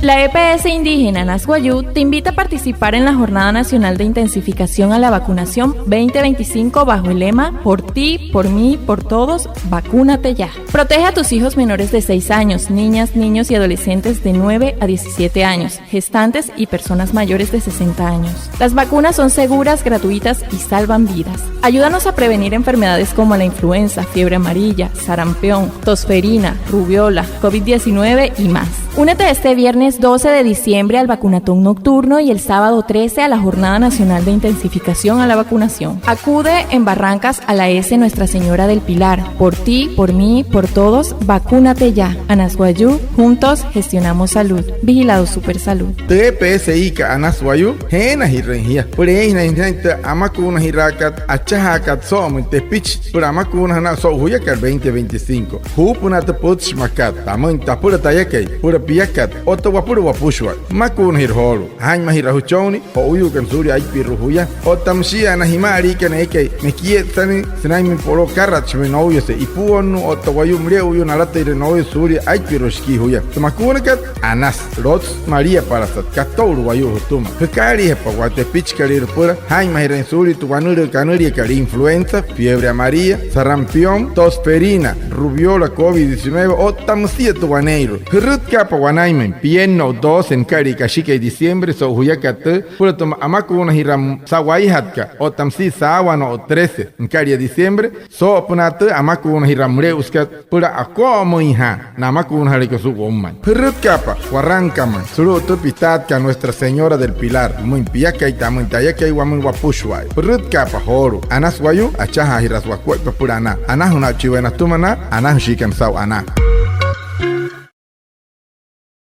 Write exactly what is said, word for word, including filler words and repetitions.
La E P S indígena Anas Wayuu te invita a participar en la Jornada Nacional de Intensificación a la Vacunación veinte veinticinco bajo el lema "Por ti, por mí, por todos, vacúnate ya". Protege a tus hijos menores de seis años, niñas, niños y adolescentes de nueve a diecisiete años, gestantes y personas mayores de sesenta años. Las vacunas son seguras, gratuitas y salvan vidas. Ayúdanos a prevenir enfermedades como la influenza, fiebre amarilla, sarampión, tosferina, rubéola, covid diecinueve y más. Únete este viernes doce de diciembre al vacunatón nocturno y el sábado trece a la Jornada Nacional de Intensificación a la Vacunación. Acude en Barrancas a la E S Nuestra Señora del Pilar. Por ti, por mí, por todos, vacúnate ya. Anas Wayuu, juntos gestionamos salud. Vigilado Supersalud. Tü E P S I kat Anas Wayuu jeenajirüin jia süpüla eeinjanain sünain tü amakuunajiraakat achajaakat soo'omüin tepichi süpüla amakuunajünaa so'u juyakat veinte veinticinco. Juupünaa tü pütchi makat: tamüin tapüla tayakai, süpüla piakat otta wapüla wapüshua. Makuunajira joolu'u. Jaa'inmajiraa jüchonnii jo'uuyuukana suulia aipirua juya. Otta müshia na jima'aliikana eekai mekietsatüin sünainmüin poloo akaratshimüin nouyase ipuonnuu otta wayuu müle'uyuu nalatüire nouyase suulia aipirua shikii juya. Tü makuunakat, anasü, lotsü, maliapalasat, kato'ulu wayuu jütüma. Jükaaliijapa waya tepichikalüirua süpüla jaa'inmajirüin suulia tü wanülüü kanüliakat influenza, fiebre amarilla, sarampión, tosferina, rubéola, covid diecinueve otta müsia tü waneeirua. Jürütkaapa wanainmüin pienno'u doce nükalia kashikai diciembre so'u juyakat tüü süpüla tü amakuunajiraa saa'u waijatkat otta müsia saawanoo trece nükalia diciembre soo'opünaa tü amakuunajiraa müleusekat süpüla ako'omüinjaa na amakuunajalüikat sulu'u woumain. Jürütkaapa warankamüin sulu'u tü pitaatkat Nuestra Señora del Pilar, pümüin piakai, tamüin tayakai, wamüin wapüshua'a. Jürütkaapa joolu'u. Anas Wayuu, achajaajiraasü wakuaippa süpüla anaa. Anajünaa'uchii waya natüma na anajüshiikana saa'u anaa.